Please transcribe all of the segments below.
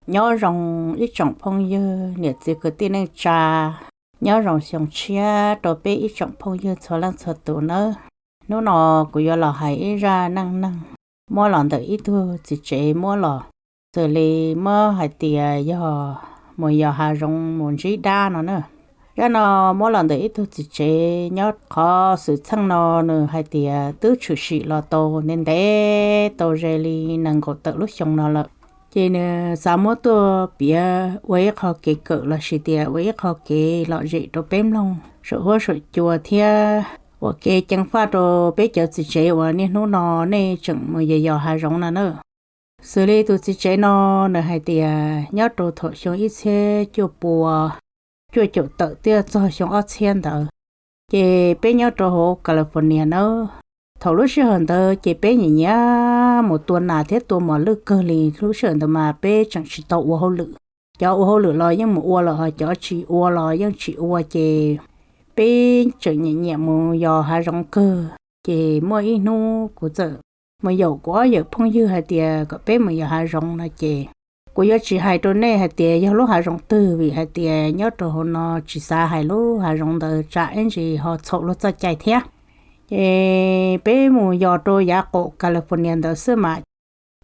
Nyob zoo ib tsoom phooj ywg niam txiv kwv tij neej tsa, nyob zoo xyoo tshiab rau peb ib tsoom phooj ywg txhua leej txhua tus nawb. Hnub no kuv yuav los hais ib zaj neej neeg muab los ntawm ib tug txiv tsev muab los, xws li muab hais tias yog mus yos hav zoov mus ntsib dab no na. Zaj no muab los ntawm ib tug txiv tsev nyob qhov xwm txheej no, nws hais tias twb tshwm sim los tau ntev ntev tau ze li nees nkaum tawm lub xyoo no lawm. Ces nws xav muab tuaj piav ua ib qho kev kawm lossis tias ua ib qho kev lom zem rau peb mloog saum huab saum cua thiab ua kev ceev faj rau peb cov txiv tsev uas niaj hnub no nej tseem mus yos yos hav zoov no na. Xws li tus txiv tsev no, nws hais tias nyob rau thaum xyoo ib txhiab cuaj pua cuaj caum tawm thiab txog xyoo ob txhiab ntawd, ces peb nyob rau hauv California na. Thaum lub sij hawm ntawd ces peb nyiam nyiam mus tua nas thiab tua mos lwj kawg li. Lub sij hawm ntawd mas peb tseem tsis tau ua hauj lwm. Cov ua hauj lwm los yeej mus ua lawm, ho cov tsis ua los yeej tsis ua, ces peb tseem nyiam nyiam mus yos hav zoov kawg. Ces muaj ib hnub kuv txawm mus yaum kuv ob yawm phooj ywg hais tias kom peb mus yos hav zoov no ces kuv yuav tsis hais rau nej hais tias yog lub hav zoov twg, vim hais tias nyob rau hauv no tsis xav hais lub hav zoov ntawd tsam ib ntsis ho txhaum luag txoj cai thiab. Ces peb mus yos rau yav qaum California ntawd xwb mas.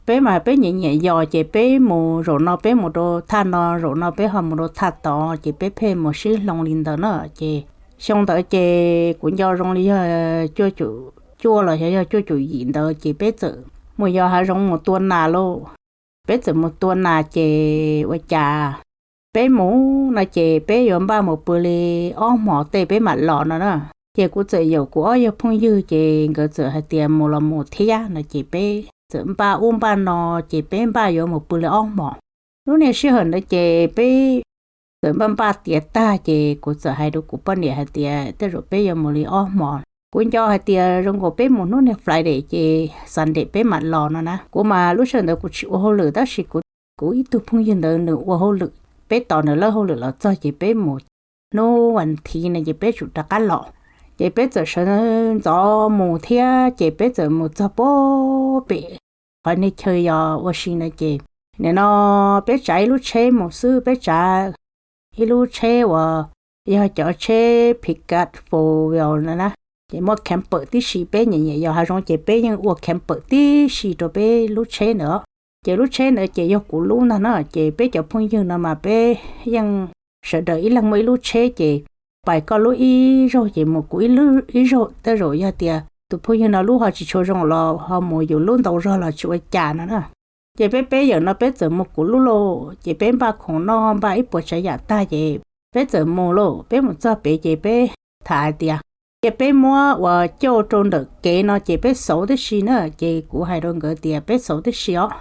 Peb mas peb nyiam nyiam yos, ces peb mus zaum no peb mus rau thaj no, zaum no peb ho mus rau thaj tod, ces peb pheej mus sib hloov li ntawd na. Ces xyoo ntawd ces kuv nco zoo li yog cuaj caum cuaj los xyov yog cuaj caum yim ntawd ces peb txawm mus yos hav zoov mus tua nas lauj. Peb txawm mus tua nas ces ua cas peb mus no ces peb yuav npaj mus pw li ob hmos tej peb mam los no na. Ces kuv txawm yaum kuv ob yawg phooj ywg ces nkawd txawm hais tias mus los mus thiab no ces peb txawm npaj ub npaj no, ces peb npaj yuav mus pw li ob hmos. Lub niag sij hawm ntawd ces peb txawm npaj npaj tiav tag ces kuv txawm hais rau kuv poj niam hais tias tej zaum peb yuav mus li ob hmos. Kuv nco hais tias zoo nkaus peb mus hnub niag Friday ces Sunday peb mam los no na. Kuv mas lub sij hawm ntawd kuv tsis ua hauj lwm tab sis kuv, kuv ib tug phooj ywg ntawd nws ua hauj lwm, peb tos nws lawb hauj lwm los txog ces peb mus hnub vas thiv no ces peb tsum rov qab los. Ces peb txawm sawv ntxov mus thiab ces peb txawm mus txog pem qhov niag chaw yos ua si no ces nim no peb tsav ib lub tsheb mus xwb, peb tsav ib lub tsheb uas yog cov tsheb pickup four wheel no na, ces muaj camper tib si. Peb nyiam nyiam yos hav zoov ces peb yeej ua camper tib si rau peb lub tsheb ntawd. Ces lub tsheb ntawd ces yog kuv lub ntag na, ces peb cov phooj ywg no mas peb yeej sawv daws ib leeg muaj ib lub tsheb ces pais koj lub ib zaug ces mus kuv ib zaug, tej zaum yog tias tus phooj ywg no lub ho tsis tshua zoo los ho mus yus lub ntau zog los tsis ua cas no na. Ces peb peb yawm no peb txawm mus kuv lub lauj, ces peb npaj khoom noj npaj ib puas tsav yam tag ces peb txawm mus lauj. Peb mus txog pem ces peb tham hais tias cia peb muab uas cauj rau ntawm kev no ces peb xauv tib si na. Ces kuv hais rau nkawd tias peb xauv tib si os,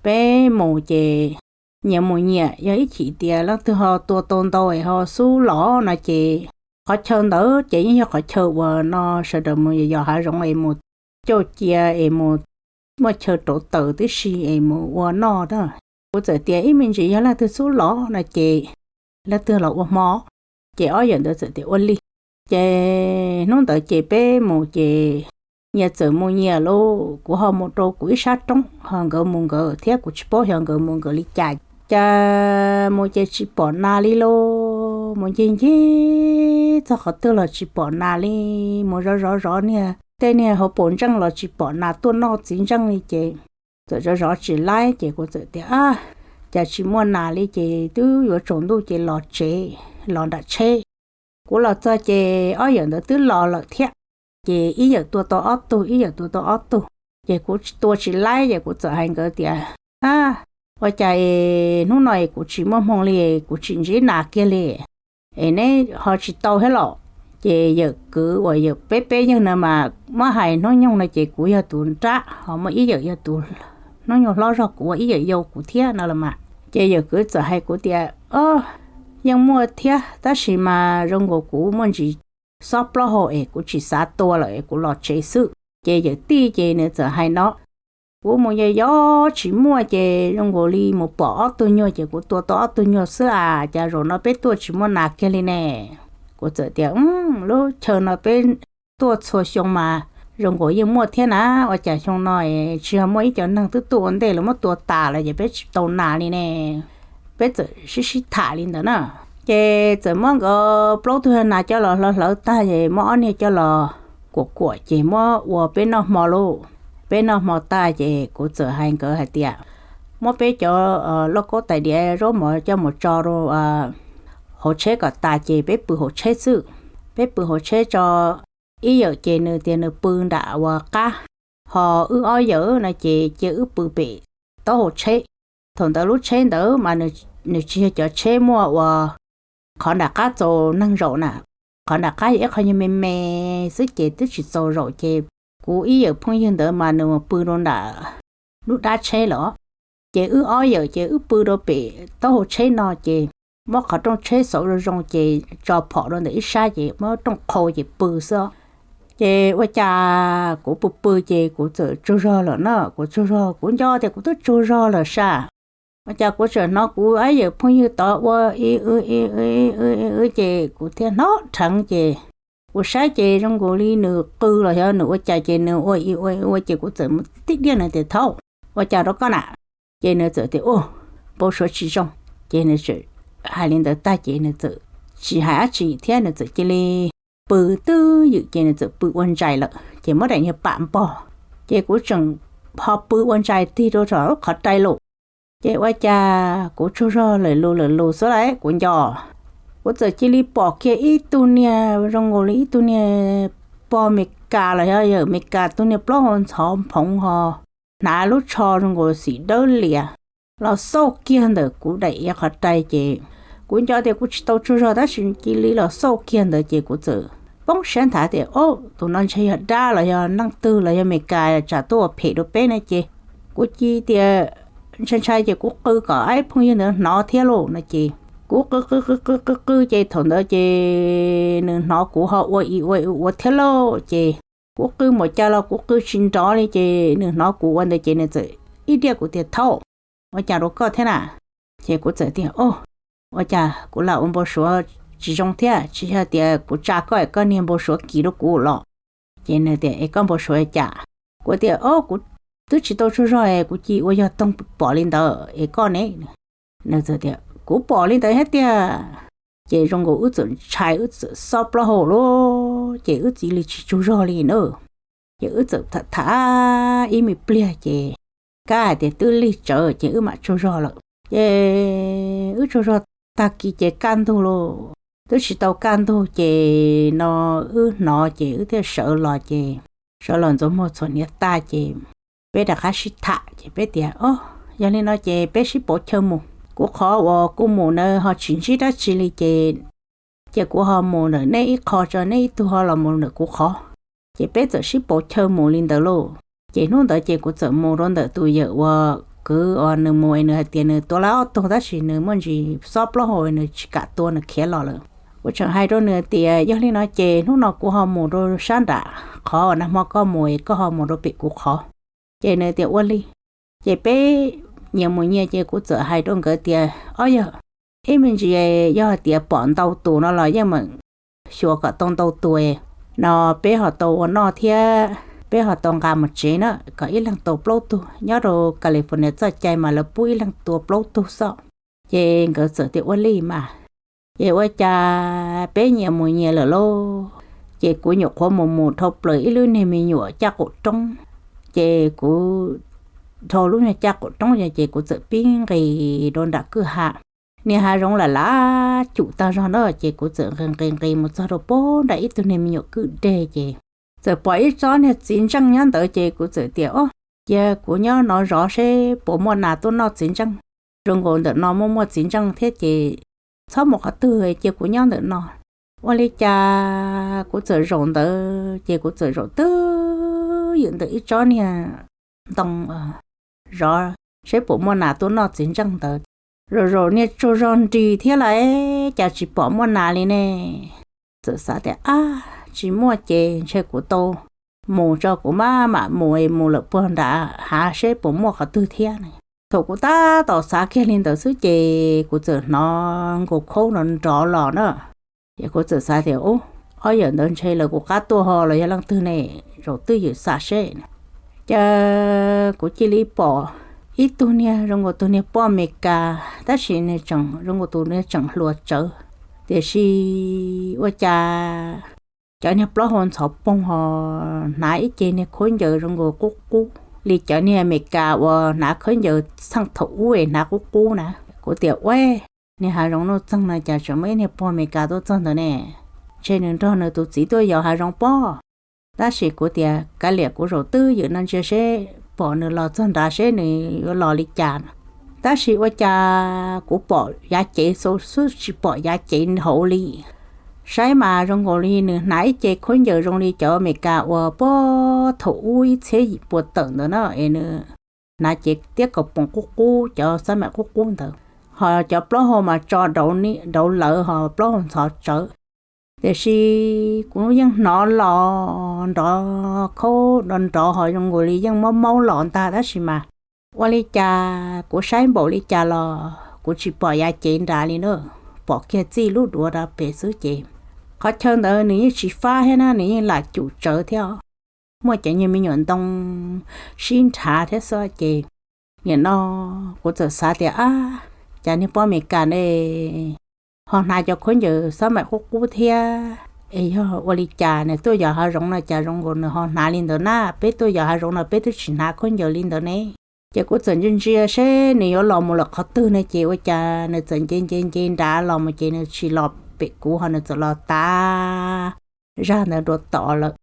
peb mus ces nyias mus nyias, yog ib chim tias leej twg ho tua tau ntau es ho xub los no ces qhov chaw ntawd ces yeej yog qhov chaw uas no sawv daws mus yos hav zoov es mus cauj cia es mus muaj chaw rauv taws tib si es mus ua noj na. Kuv txawm tias ib me ntsis yog leej twg xub los no ces leej twg los ua hmo. Ces ob yawm ntawd txawm tias ua li. Ces hnub ntawd ces peb mus ces nyias txawm mus nyias lauj, kuv ho mus rau kuv ib sab roob, ho nkawd mus nkawd thiab, kuv tsis paub xyov nkawd mus nkawd li cas. Cas mus ces tsis pom nas li lauj, mus ncig ncig txog qhov twg los tsis pom nas li, mus zov zov zov niag tej niag hauv paus ntseej los tsis pom nas tuaj noj txiv ntseej li ces txawm zov zov tsis laib ces kuv txawm tias, ab, cas tsis muaj nas li ces twb yuav tsaus ntuj ces los tsev, los nram tsheb. Kuv los txog ces ob yawm ntawd twb los lawm thiab. Ces ib yawm tua tau ob tug, ib yawm tua tau ob tug, ces kuv tua tsis laib ces kuv txawm hais nkawd tias, ab, ua cas es hnub no es kuv tsis muaj hmoo li, kuv tsis ntsib nas kiag li, es neb ho tsis tau thiab los? Ces yawm kwv uas yawm peb peb yawg no mas muab hais hnub nyoog no ces kuv yog tus nrab, ho muaj ib yawm yog tus hnub nyoog hlob zog kuv, ib yawm yau kuv thiab no los mas. Ces yawm kwv txawm hais kuv tias, o, yeej muaj thiab tab sis mas zoo nkaus kuv muaj ntsis xob plaub hau es kuv tsis xav tua lawm es kuv los tsev xwb. Ces yawm tij ces nws txawm hais no, kuv mus yos yos tsis muaj ces zoo nkaus li mus pom ob tug nyuag ces kuv tua tau ob tug nyuag xwb as, cas zaum no peb tuaj tsis muaj nas kiag li ne? Kuv txawm tias, lub chaw no peb tuaj txhua xyoo mas zoo nkaus yeej muaj thiab na, ua cas xyoo no es tsis yog muaj ib co neeg twb tuaj ua ntej lawv muab tua tas lawm ces peb tsis tau nas li ne? peb txawm sib sib tham li ntawd na. Ces txawm muab nkawd plaub tug nas coj los hlawv hlawv tag ces muab ob niag coj los kuam kuam ces muab ua peb noj hmo lauj. Peb noj hmo tag ces kuv txawm hais nkawd hais tias, muab peb cov lauj kaub tais diav zaub mov coj mus tso rau hauv tsheb kom tas ces peb pw hauv tsheb xwb. Peb pw hauv tsheb tso, ib yawm ces nws tias nws pw nram uas qab, ho wb ob yawm no ces cia wb pw pem taub hau tsheb. Thaum ntawd lub tsheb ntawd mas nws tsis yog cov tsheb muaj uas qhov nram qab txaus neeg zaum na, qhov nram qab yog ib qho nyuag me me xwb ces twb tsis txaus zaum ces kuv ib yawm phooj ywg ntawd mas nws mus pw rau nram lub dab tsheb lawm. Ces wb ob yawm ces wb pw rau pem taub hau tsheb no ces muab qhov rooj tsheb xauv zoo zoo ces tso phom rau ntawm ib sab ces muab rooj qhau ces pw xwb. Ces ua cas kuv pw pw ces kuv txawm tsaug zog lawm na, kuv tsaug zog, kuv nco tias kuv twb tsaug zog lawm sas. Ua cas kuv txawm hnov kuv ib yawm phooj ywg tod ua ib wb ib wb ces kuv thiaj hnov dheev ces kuv saib ces zoo nkaus li nws qw los yog nws ua cas ces nws ua ib ua ib ua ces kuv txawm mus tib diaj nws tias thaub, ua cas rau koj na? Ces nws txawm tias u, npau suav tsis zoo. Ces nws txawm hais li ntawd tag ces nws txawm tsis hais dab tsi thiab nws txawm cia li pw twb ywm ces nws txawm pw ua ntsais lawm ces muab daim niag pam npog. Ces kuv tseem ho pw ua ntsais tig rau saum lub qhov rai lauj. Ces ua cas kuv tsaug zog lawm lus lawm lus xwb lauj kuv nco, kuv txawm cia li pom kiag ib tug niag zoo nkaus li ib tug niag pog Meskas los yog yawm Meskas tus niag plaub hau ntxhov nphoov ho hnav lub tsho zoo nkaus xim dawb lias los xauj kiag ntawm kuv daim iav qhov rai ces kuv nco tias kuv tsis tau tsaug zog tab sis cia li los xauj kiag ntawd ces kuv txawm poob siab nthav tias o, tus no ntshe yog dab los yog neeg twg los yog Meskas tsam tuaj ua phem rau peb na ces kuv cia tias ntshai ntshai ces kuv qw kom ib phooj ywg ntawd hnov thiab lauj no ces kuv qw qw qw qw qw qw ces thaum ntawd ces nws hnov kuv ho ua ib ua ua thiab lauj ces kuv qw npaum cas los kuv qw tsis nrov li ces nws hnov kuv ua ntawd ces nws txawm ib diaj kuv tias thaub, ua cas rau koj thiab na? Ces kuv txawm tias o, ua cas kuv lam ua npau suav tsis zoo thiab tsis yog tias kuv tsa koj es koj niag npau suav kis rau kuv los? Ces nws tias es koj npau suav cas? Kuv tias o, kuv twb tsis tau tsaug zog es kuv cia ua yog toog pom li ntawd es koj ne? Nws txawm tias kuv pom li ntawd thiab tiag. Ces zoo nkaus wb txawm ntshai wb txawm xob plaub hau lauj ces wb cia li tsis tsaug zog li na. Ces wb txawm tham tham ib me pliag ces kab hais tias twb lig tsawv ces wb mam tsaug zog lawm. Ces wb tsaug zog tag kis ces kaj ntug lauj, twb tsis tau kaj ntug ces no wb hnov ces wb thiaj sawv los ces sawv los ntxuav muag txhuam hniav tag ces peb rov qab sib tham ces peb tias o, yog li no ces peb sib pauv chaw mus. Kuv qhov uas kuv mus na ho tsis ntsib dab tsi li ces, ces kuv ho mus ntawm nej ib qho tso nej ib tug ho los mus ntawm kuv qhov. Ces peb txawm sib pauv chaw mus li ntawd lauj. Ces hnub ntawd ces kuv txawm mus rau ntawm tus yawm uas kwv uas nws mus es nws hais tias nws tua lawm ob tug tab sis nws muaj ntsis xob plaub hau nws tsis kam tua nws khiav los lawm. Kuv tseem hais rau nws tias yog li no ces hnub no kuv ho mus rau sab nram qhov uas nag hmo koj mus es koj ho mus rau pem kuv qhov. Ces nws tias ua li. Ces peb nyias mus nyias ces kuv txawm hais rau nkawd tias ob yawg, ib me ntsis yog hais tias pom ntau tus no los yeej meem xyuas kom tau ntau tus no peb ho tau ua noj thiab peb ho tau nqa mus tsev na kom ib leeg tua plaub tug. Nyob rau California txoj cai mas lawv pub ib leeg tua plaub tug xwb. Ces nkawd txawm tias ua li mas. Ces ua cas peb nyias mus nyias lawm lauj. Ces kuv nyuam qhuav mus mus dhau plaws ib lub niag me nyuam caj qaum roob. Ces kuv dhau lub niag caj qaum roob ces kuv txawm pib nqis rau nram kwj ha. Niag hav zoov lam lav cum tag zog na ces kuv txawm nqis nqis nqis mus txog rau pem nram ib tug niag me nyuam kwj deg ces txawm pom ib tsob niag txiv ntseej nyob ntawd ces kuv txawm tias o, cia kuv nyob no zov seb puas muaj nas tuaj noj txiv ntseej. Zoo nkaus ntawm no muaj muaj txiv ntseej thiab ces txhob mus qhov twg, cia kuv nyob ntawm no. Ua li cas kuv txawm zaum ntawd ces kuv txawm zaum twb ywm ntawm ib tsob niag ntoo zov seb puas muaj nas tuaj noj txiv ntseej ntawd. Zaum zaum niag tsaug zog nrig thiab lauj, cas tsis pom muaj nas li ne. Txawm xav tias ab, tsis muaj ces ntshe kuv tau mus tso, kuv maj mam mus es mus lawm puag nram hav seb puas muaj qhov twg thiab ne. Thaum kuv tab tom xav kiag li ntawd xwb ces kuv txawm hnov nkaus khaub nrov nrov los na. Ces kuv txawm xav tias ub, ob yawm ntawd ntshe lawv kuv qab tuaj ho los yog leej twg ne, zaum twj ywm xam seb. Ces kuv cia li pom ib tug niag zoo nkaus tus niag poj Amelikas, tab sis nws tseem zoo nkaus tus niag tseem hluas tsawv. Tiam sis ua cas cov niag plaub hau ntxhov poog ho hnav ib ce niag khaub ncaws zoo nkaus qub qub li cov niag Amelikas uas hnav khaub ncaws txheej thaum ub es hnav qub qub na. Kuv tias, ua, niag hav zoov nuj txeeg no cas tseem muaj ib niag pog Amelikas tuaj txog ntawd ne? Ntshe nws nrog nws tus txiv tuaj yos hav zoov pob. Tab sis kuv tias kav liam, kuv zaum twj ywm no ntsia seb pom nws los txog nrad seb nws yuav los li cas. Tab sis ua cas kuv pom yav cev xwb, tsis pom yav cev hauv li. Saib mas zoo nkaus li nws hnav ib ce khaub ncaws zoo li cov Amelikas uas puag thaum ub ib txhiab yim pua tawm ntawd na, es nws hnav cev tiab kaus poom qub qub, cov xab maim qub qub ntawd, ho cov plaub hau mas tso dauv lawv ho plaub hau ntxhov tsawv. Tiam sis kuv yeej hnov los nrov khaub nrov nrov ho zoo nkaus li yeej maub maub los ntag, tab sis mas ua li cas kuv saib npaum li cas los kuv tsis pom yav cev nrad li na, pom kiag txij lub duav rau pem xwb ces qhov chaw ntawd nws yeej tsis fab thiab na, nws yeej lam cum tsawv thiab, muaj cov nyuag me nyuam ntoo sib nrhav thiab xwb ces nim no kuv txawm xav tias, ab, cas niag poj Amelikas ne ho hnav cov khaub ncaws xab maim qub qub thiab, es yog ua li cas nws tuaj yos hav zoov no cas zoo nkaus nws ho hnav li ntawd na? Peb tuaj yos hav zoov no peb twb tsis hnav khaub ncaws li ntawd ne. Ces kuv txawm ntsia ntsia seb nws yuav los mus lawm qhov twg no ces ua cas nws txawm nce nce nce nrad los mus ces nws tsis los pem kuv ho nws txawm los tav zaj ntawd dua tod lawm.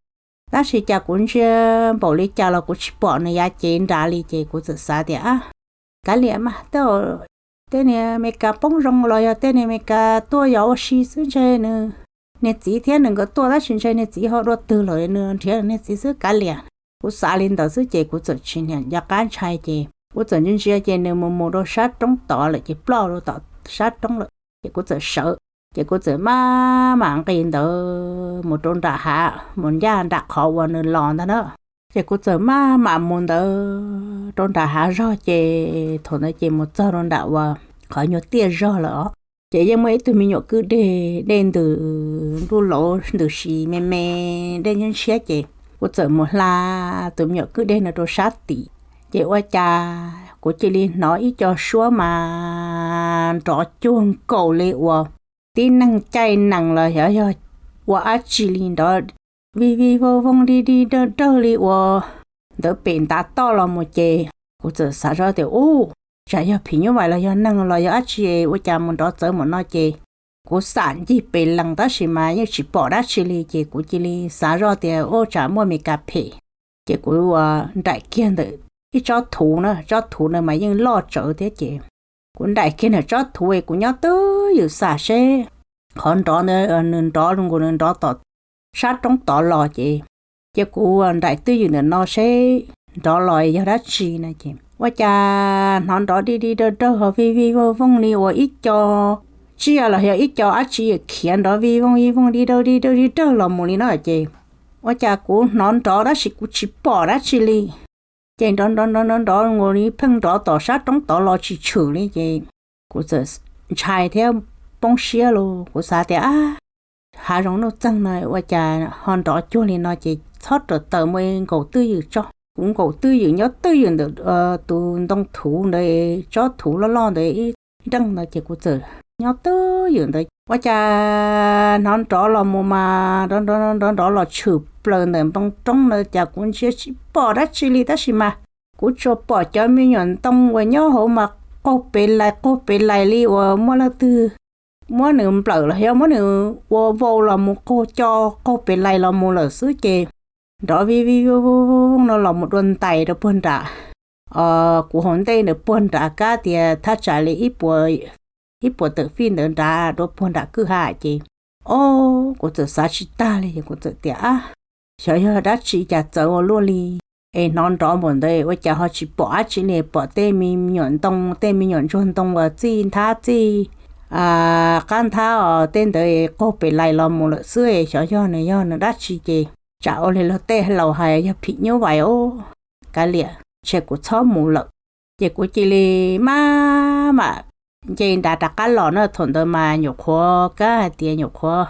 Tab sis cas kuv ntsia npaum li cas los kuv tsis pom nws yav cev nrad li ces kuv txawm xav tias, ab, kav liam mas, tej niag Amelikas poob zoo los yog tej niag Amelikas tuaj yos ua si xwb, ntshe nws niag txiv thiab nws nkawd tuaj tab sis ntshe niag txiv ho dua twg lawm, nws nrhiav niag txiv xwb, kav liam. Kuv xav li ntawd xwb ces kuv txawm tsis nco qab ntshai ces kuv txawm ntsia ntsia ces nws mus mus rau sab roob tod lawm ces ploj rau tom sab roob lawm ces kuv txawm sawv. Ces kuv txawm maj mam nqis ntawd mus rau nram hav, mus ncaj nram qhov uas nws los ntag na. Ces kuv txawm maj mam mus ntawd rau nram hav zog ces thaum ntawd ces mus txog rau nram uas qhov nyuag tiaj zog lawm os. Ces yeej muaj ib tug me nyuam kwj deg dej ntws nruj lauv ntws si me me dej ntshiab ntshiab ces kuv txawm mus hla tus me nyuam kwj deg no rau sab tim. Ces ua cas kuv cia li hnov ib co suab mas nrov cuag nkaus li uas tib neeg caij nees los xyov yog ua dab tsi li nrov vij vij vooj vooj dig dig dawg dawg li uas ntawd pem ntav toj los mus ces kuv txawm xav zoj tias, ub, tsam yog phim nyuj vais los yog neeg los yog dab tsi ua cas mus nrov txawv npaum no ces kuv xam ncig pes lees tab sis mas yeej tsis pom dab tsi li ces kuv cia li xav zoj tias, ub, tsam muaj Amelikas phem. Ces kuv nraim kiag ntawm ib tsob thuv na, tsob thuv na mas yeej loj tsawv thiab ces kuv nraim kiag ntawm tsob thuv es kuv nyob twj ywm xam seb qhov nrov ntawd nws nrov zoo nkaus nws nrov tom sab roob tod los ces, ces kuv nraim twj ywm ntawm no seb nrov los yog dab tsi no ces ua cas hnov nrov dig dig dawg dawg ho vij vij vooj vooj li uas ib co tsiaj los yog ib co dab tsi khiav nrov vij vooj vij vooj dig dawg dig dawg dig dawg los mus li no ces ua cas kuv hnov nrov tab sis kuv tsis pom dab tsi li. Ces nrov nrov nrov nrov nrov nkaus li pheej nrov tom sab roob tod los tsis tshwm li ces kuv txawm ntshai thiab poob siab los kuv xav tias, ab, hav zoov nuj txeeg no ua cas ho nrov cuag li no ces txhob raws taws mus nkaum twj ywm tso. Kuv nkaum twj ywm nyob twj ywm ntawm tus ntoo thuv ntawd, tsob thuv loj loj ntawd ib nreej ntawd ces kuv txawm nyob twj ywm ntawd ua cas hnov nrov los mus mas nrov nrov nrov nrov los tshwm plaws ntawm npoo roob ntawd cas kuv ntsia tsis pom dab tsi li tab sis mas kuv tsuas pom cov me nyuam ntoo uas nyob hauv mas qaug pes lais qaug pes lais li uas muaj leej twg muab nws nplawm los yog muab nws ua vau los mus qaug co qaug pes lais los mus lawm xwb ces nrov vij vij vooj vooj no los mus dua ntais rau puag nram kuv hauv ntej ntawd puag nram kab tias thaj tsam li ib puas tawm fij ntawd nrad rau puag nram kwj ha ces, o, kuv txawm xav tsis tag li ces kuv txawm tias, ab, xyov yog dab tsi cas txawv ua luaj li es hnov nrov npaum ntawd ua cas ho tsis pom dab tsi li, pom tej me nyuam ntoo tej me nyuam ntsuag ntoo uas txij nthab txij qab nthab os tej ntawd qaug pes lais los mus lawm xwb, xyov yog nws yog nws dab tsi ces tsam ua li luag tej laus hais yog phim nyuj vais os, kav liam ntshe kuv txhob mus lawm. Ces kuv cia li maj mam nce nrad rov qab los na, thaum ntawd mas nyuam qhuav kab hais tias nyuam qhuav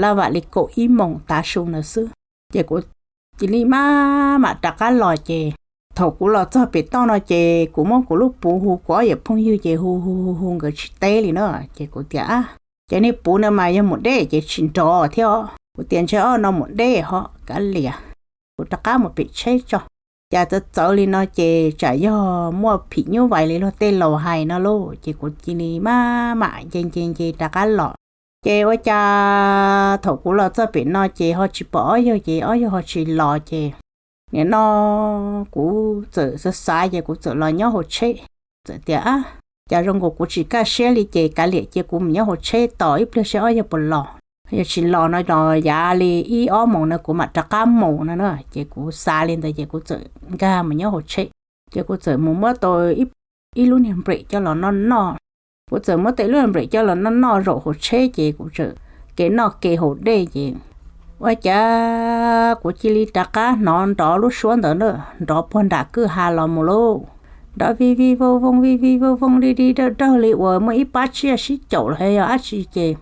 laj vam li kaum ib moos tav su ntawd xwb. Ces kuv cia li maj mam rov qab los ces thaum kuv los txog pem toj no ces kuv muab kuv lub puv hu kuv ob yawm phooj ywg ces hu hu hu hu nkawd tsis teb li na. Ces kuv tias, Ab, cov niag puv no mas yog mus deb ces tsis nrov thiab os. Kuv tias, Ntshe ob no mus deb ho kav liam, kuv rov qab mus pem tsheb tso. Cas txawv txawv li no ces tsam yog muaj phim nyuj vais li luag tej laus hais no lauj. Ces kuv cia li maj mam nce nce nce rov qab los. Ces ua cas thaum kuv los txog pem no ces ho tsis pom ob yawg ces ob yawg ho tsis los ces nim no kuv txawm xav xav ces kuv txawm los nyob hauv tsheb. Txawm tias, Ab, cas zoo nkaus kuv tsis kaj siab li ces kav liam cia kuv mus nyob hauv tsheb tos ib pliag seb ob yawg puas los. Yog tsis los no los yav li ib ob moos no kuv mam rov qab mus no na. Ces kuv xav li ntawd ces kuv txawm nkag mus nyob hauv tsheb. Ces kuv txawm mus muab tau ib lub niag nplem coj los noj noj. Kuv txawm muab tau ib lub niag nplem coj los noj noj zaum hauv tsheb ces kuv txawm kev noj kev haus dej ces ua cas kuv cia li rov qab hnov nrov lub suab ntawd na, nrov puag nram kwj ha los mus lauj. Nrov vij vij vooj vooj vij vij vooj vooj li li dawg dawg li uas muaj ib pab tsiaj sib caum los yog dab tsi ces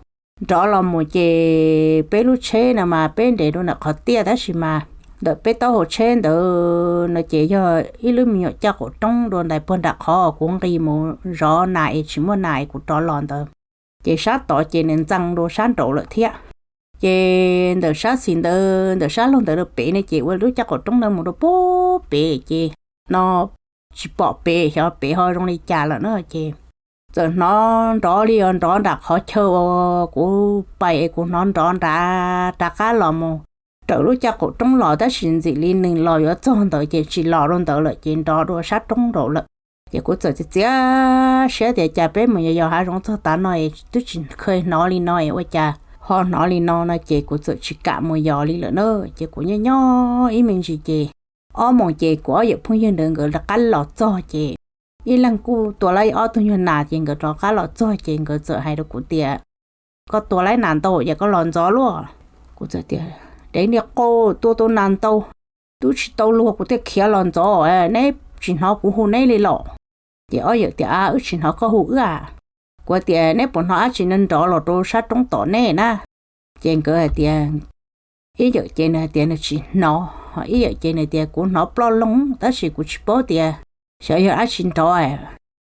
nrov los mus ces peb lub tsheb no mas peb nres rau ntawm qhov tiaj tab sis mas ntawm peb taub hau tsheb ntawd no ces yog ib lub me nyuam caj qaum roob dua ntais puag nram qhov kuv nqis mus zov nas es tsis muaj nas es kuv rov los ntawd. Ces sab tod ces nws ntxees dua sab nraud lawm thiab. Ces ntawm sab xis ntawd ntawm sab laug ntawd rau pem ne ces ua lub caj qaum roob ntawd mus rau pub pem ces no tsis pom pem xyov pem ho zoo li cas lawm na ces txawm hnov nrov li os nrov nram qhov chaw uas kuv pais es kuv hnov nrov nrad rov qab los mus raws lub caj qaum roob los tab sis ntxim li nws los yuav txog ntawd ces tsis los rau ntawd lawm ces nrov dua sab roob nraud lawm. Ces kuv txawm txiav txiav siab tias cas peb mus yos yos hav zoov txog tav no es twb tsis kheev hnov li no es ua cas ho hnov li no no ces kuv txawm tsis kam mus yos li lawm na. Ces kuv nyob nyob ib me ntsis ces ob moos ces kuv ob yawm phooj ywg ntawd nkawd rov qab los txog ces ib leeg kuj tua laib ob tug nyuag nas ces nkawd rov qab los txog ces nkawd txawm hais rau kuv tias, Koj tua laib nas ntau ces koj los ntxov luaj. Kuv txawm tias, Dev niag qau, tua tau nas ntau twb tsis tau luag kuv thiaj khiav los ntxov, neb tsis hnov kuv hu neb li los? Ces ob yawm tias, A, wb tsis hnov koj hu wb a. Kuv tias, Neb puas hnov dab tsi nrov los rau sab roob tom neb na? Ces nkawd hais tias, ib yawm ces nws hais tias nws tsis hnov, ib yawm ces nws tias, Kuv hnov ploj loog tab sis kuv tsis paub tias xyov yog dab tsi nrov,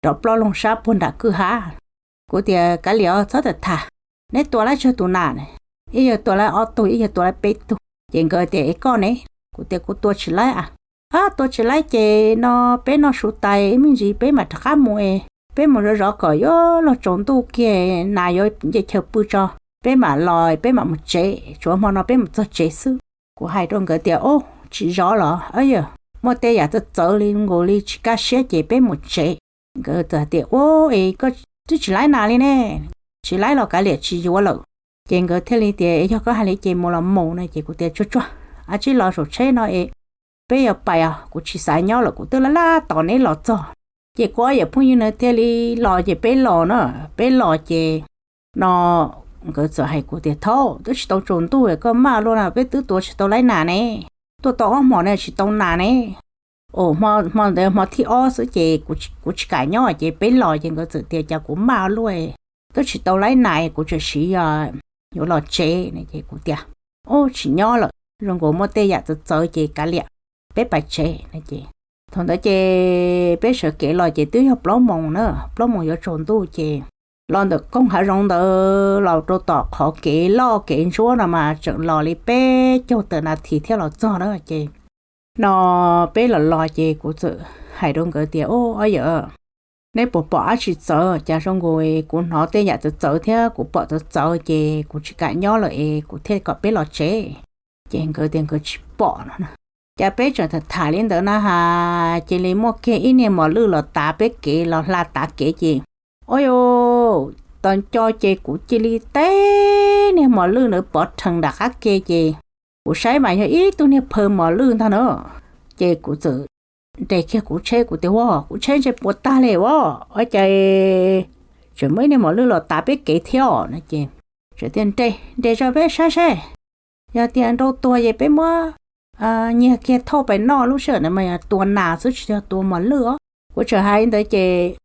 nrov ploj loog sab puag nram kwj ha. Kuv tias, Kav liam os, txhob tham tham, neb tua laib tsawg tus nas? Ib yawg tua laib ob tug, ib yawg tua laib peb tug. Ces nkawd tias, Es koj ne? Kuv tias, Kuv tua tsis laib a. A, tua tsis laib ces no peb noj su tais ib me ntsis peb mam rov qab mus es peb mus zov zov kom yuav luag tsaus ntuj kiag nas yuav nce chaw pw tso, peb mam los peb mam mus tsev, tsuav hmo no peb mus txog tsev xwb. Kuv hais rau nkawd tias, Ub, tsis zov los? Yog muaj tej yam txawv txawv li nkaus li tsis kaj siab ces peb mus tsev. Nkawd txawm hais tias, Ub, es koj twb tsis laib nas li ne? Tsis laib los kav liam tsis yuav lawm. Ces nkawd thiaj li tias, Yog koj hais li ces mus los mus no. Ces kuv tias, Tsuag tsuag, a, tsij los saum tsheb no es peb yuav pais os, kuv tsis xav nyob lawm, kuv twb laj laj tos neb los txog. Ces kuv ob yawm phooj ywg na thiaj li los ces peb los na, peb los ces no nkawd txawm hais kuv tias, Thaub, twb tsis tau tsaus ntuj koj maj luaj na, peb twb tua tsis tau laib nas ne, tuaj tau ob hmos ne tsis tau nas ne. Hmo ntawd hmo thib ob xwb ces kuv tsis kam nyob ces peb los ces nkawd txawm tias, Cas kuv maj luaj, twb tsis tau laib nas kuv tseem siv yuav los tsev ne. Ces kuv tias, Ub, tsis nyob lawm, zoo nkaus muaj tej yam txawv txawv ces kav liam, peb pais tsev no. Ces thaum ntawd ces peb sawv kev los ces twb yog plaub moos na, plaub moos yuav tsaus ntuj ces los ntawm koog hav zoov ntawd los rau tom qhov kev loj kev ntsuab no mas tseem los li peb caug tawm nas this thiaj los txog na. Ces no peb los los ces kuv txawm hais rau nkawd tias, Ub, ob yawm, neb puas pom dab tsi txawv? Cas zoo nkaus kuv hnov tej yam txawv txawv thiab kuv pom txawv txawv ces kuv tsis kam nyob lawm es kuv thiaj kom peb los tsev. Ces nkawd tias nkawd tsis pom no. Cas peb tseem tham tham li ntawd na has cia li muaj kiag ib niag mos lwj los tav peb kev, los hla tav kev ces, ua cas tos nco ces kuv cia li teb niag mos lwj ntawd pov rhees nram qab ke ces kuv saib mas yog ib tug niag phaw mos lwj ntag na. Ces kuv txawm nres kiag kuv tsheb, kuv tias, Ua, kuv tsheb ntshe puas tag li ua, ua cas tseem muaj ib niag mos lwj los tav peb kev thiab no. Ces txawm tias, Nres, nres tso peb saib seb, yog tias nrau tuag ces peb muab nyiag kiag thauj pais noj, lub sij hawm ntawd mas yog tua nas xwb tsis yog tua mos lwj os. Kuv txawm hais li ntawd ces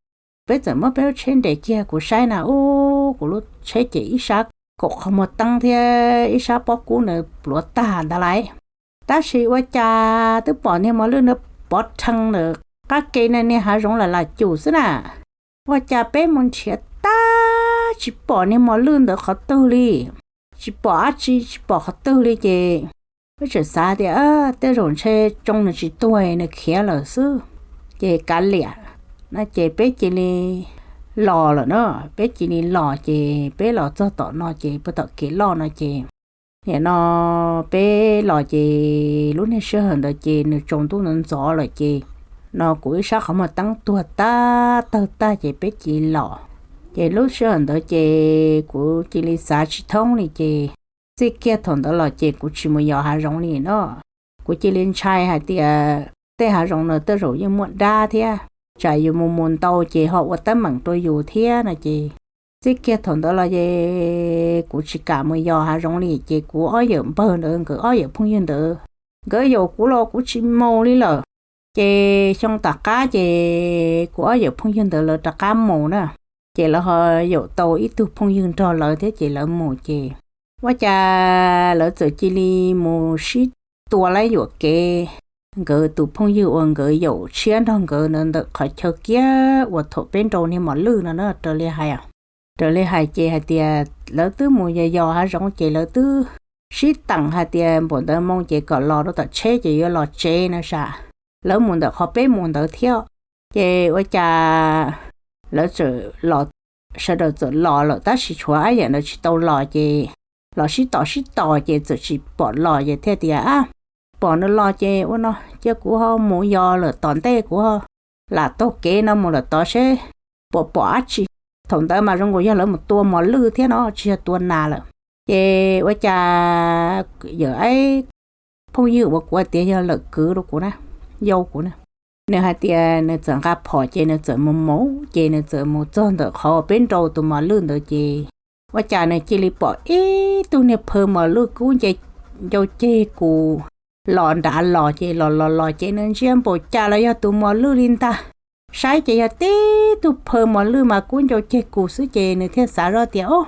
peb txawm muab peb lub tsheb nres kiag kuv saib na, ub, kuv lub tsheb ces ib sab kaum qhov muag teeb thiab ib sab pob kub ntawd pluav tag ntag lauj. Tab sis ua cas twb pom niag mos lwj ntawd pov rhees ntawm qab ke na, niag hav zoov lam lam cum xwb na. Ua cas peb mus nrhiav tag tsis pom niag mos lwj ntawd qhov twg li, tsis pom dab tsi, tsis pom qhov twg li ces peb tseem xav tias tej zaum ntshe tsoo nws tsis tuag nws khiav lawm xwb, ces kav liam no ces peb cia li los lawm na. Peb cia li los ces peb los txog tom no ces puag tom kev loj no ces nim no peb los ces lub niag sij hawm ntawd ces nws tsaus ntuj ntxov ntxov lawm ces no kuv ib sab qhov muag teeb tuag tag tawg tag ces peb cia li los. Ces lub sij hawm ntawd ces kuv cia li xav tsis thoob li ces txij kiag thaum ntawd los ces kuv tsis mus yos hav zoov li no. Kuv cia li ntshai hais tias tej hav zoov no tej zaum yeej muaj dab thiab, tsam yus mus mus ntau ces ho ua teeb meem rau yus thiab no ces txij kiag thaum ntawd los ces kuv tsis kam mus yos hav zoov li ces kuv ob yawm npawg ntawd nkawd ob yawm phooj ywg ntawd nkawd yaum kuv los kuv tsis mus li lawm. Ces xyoo tom qab ces kuv ob yawm phooj ywg ntawd lawv rov qab mus na, ces lawv ho yaum tau ib tug phooj ywg nrog lawv thiab ces lawv mus ces ua cas lawv txawm cia li mus sib tua laib yuam kev. Nkawd tus phooj ywg uas nkawd yaum tshiab nrog nkawd ntawd ntawm qhov chaw kiag uas thaum peb nrau niag mos lwj no na, raws li hais, raws li hais ces hais tias lawv twb mus yos yos hav zoov ces lawv twb sib teem hais tias npaum ntawd moo ces kom los rau tom tsheb ces yuav los tsev no sas. Lawv mus ntawm qhov peb mus ntawd thiab, ces ua cas lawv txawm los, sawv daws txawm los lawm tab sis tshuav ab yawm ntawd tsis tau los ces los sib tos sib tos ces txawm tsis pom los ces thiaj tias ab, pom nws los ces ua no cia kuv ho mus yos lawm tom ntej, kuv ho lam taug kev no mus lawm tod seb puas pom dab tsi. Thaum ntawd mas zoo nkaus yog lawv mus tua mos lwj thiab no tsis yog tua nas lawm. Ces ua cas yawm ab phooj ywg uas kuv tias yog lawm kwv rau kuv na, yau kuv na, nws hais tias nws txawm nqa phom ces nws txawm mus mus ces nws txawm mus txog ntawm qhov peb nrau tus mos lwj ntawd ces ua cas nws cia li pom ib tug niag phaw mos lwj kub ncau ceg kus los nrad los ces los los los ces nws ntsia npaum cas los yog tus mos lwj li ntag. Saib ces yog tib tug phaw mos lwj mas kub ncau ceg kus xwb ces nws thiaj xav zoj tias o,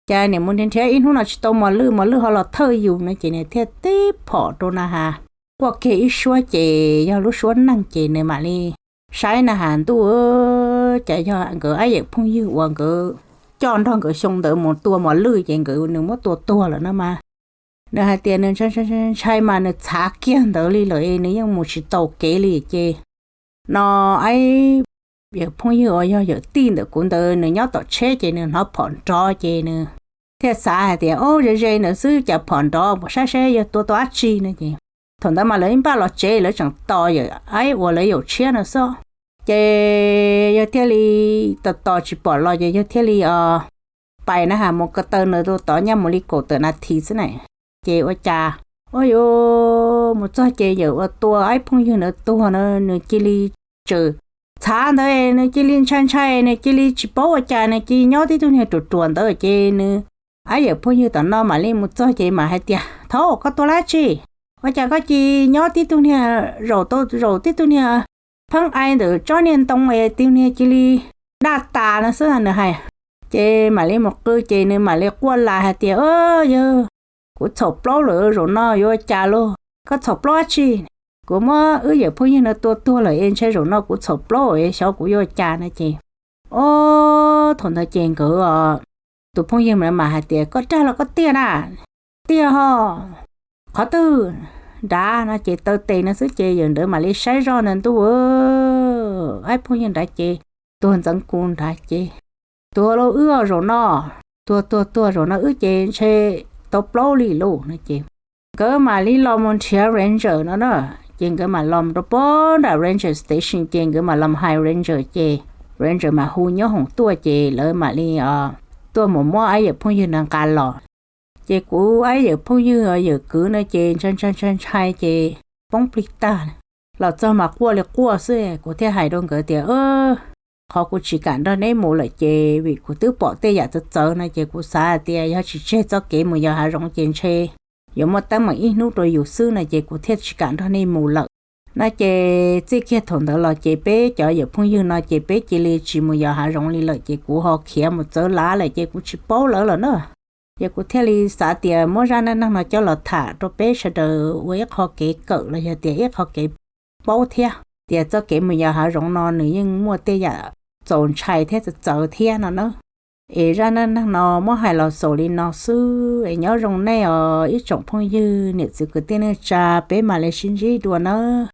cas niam mus nrhiav nrhiav ib hnub no tsis tau mos lwj, mos lwj ho los thawj yus no ces nws thiaj tib phom rau na has, quaj kiag ib suab ces yog lub suab neeg ces nws mam li saib na has ntuj, cas yog nkawd ab yawm phooj ywg uas nkawd coj nrog nkawd xyoo ntawd mus tua mos lwj ces nkawd nws muab tua tuag lawm no mas. Nws hais tias nws ntshai ntshai mas nws txhav kiag ntawd li lawm nws yeej mus tsis tau kev li ces no ab yawm phooj ywg uas yog yawm tij ntawm kuv ntawd nws nyob tom tsheb ces nws hnov phom nrov ces nws thiaj xav hais tias o, ze ze ntawd xwb cas phom nrov, mus saib saib yog tua tau dab tsi no ces thaum ntawd mas lawv ib npaj los tsev lawv tseem tos yawm ab uas lawv yaum tshiab no xwb. Ces yawg thiaj li tos tos tsis pom los ces yawg thiaj li pais na has mus ko taw nws rau tod nyaj mus li kaum tawm nas this xwb na. Ces ua cas, ua yuav mus txog ces yawm uas tua ab phooj ywg ntawd tuag na nws cia li tsaws txhav ntawd nws cia li ntshai ntshai nws cia li tsis paub ua cas nws cia li nyob tib tug niag ruam ruam ntawd ces nws ab yawm phooj ywg tom no mam li mus txog ces mam hais tias thaub koj tua dab tsi, ua cas koj cia li nyob tib tug niag zaum tau zaum tib tug niag pheeb ai ntawm tsob niag ntoo es tib tug niag cia li daj tas no xwb nws hais. Ces mam li mus qw ces nws mam li quaj lais hais tias yawg, kuv txhaum plaub lawm zaum no yuav ua cas lauj, koj txhaum plaub dab tsi, kuv muab wb yawm phooj ywg no tua tuag lawm es ntshe zaum no kuv txhaum plaub es xyov kuv yuav ua cas no ces o, thaum ntawd ces nkawd tus phooj ywg mam hais tias koj dag los koj tiag na, tiag ho, qhov twg, nrad no ces taw tes no xwb ces yawm ntawd mam li saib zoj ntawd ntuj, ab phooj ywg nrad ces tuag ntxeev kus nrad ces tuag lauj wb zaum no, tuag tuag tuag zaum no wb ces ntshe tau plaub li lauj no ces nkawd mam li los mus nrhiav ranger no na. Ces nkawd mam los rau pob nram ranger station ces nkawd mam los hais ranger ces ranger mam hu nyob hoom tuaj ces lawv mam li tuaj mus muab ab yawm phooj ywg na nqa los. Ces kuv ab yawm phooj ywg yawm kwv no ces ntshai ntshai ntshai ntshai ces poob plig tag, los txog mas quaj li quaj xwb. Kuv thiaj hais rau nkawd tias qhov kuv tsis kam nrog neb mus lawm ces vim kuv twb pom tej yam txawv txawv no ces kuv xav tias yog tsis tseg txoj kev mus yos hav zoov ces ntshe yuav muaj teeb meem ib hnub rau yus xwb no ces kuv thiaj tsis kam nrog nej mus lawm no ces txij kiag thaum ntawd los ces peb cov yawm phooj ywg no ces peb cia li tsis mus yos hav zoov li lawm ces kuv ho khiav mus txawv lav lawm ces kuv tsis paub lawv lawm na. Ces kuv thiaj li xav tias muab zaj neej neeg no coj los tham rau peb sawv daws ua ib qho kev kawm los yog tias ib qho kev paub thiab. tias txoj kev mus yos hav zoov no nws yeej muaj tej yam txaus ntshai thiab txawv txawv thiab no na. Es zaj neej neeg no muab hais los xaus li no xwb es nyob zoo nej os ib tsoom phooj ywg niam txiv kwv tij neej tsa, peb mam li sib ntsib dua nawb.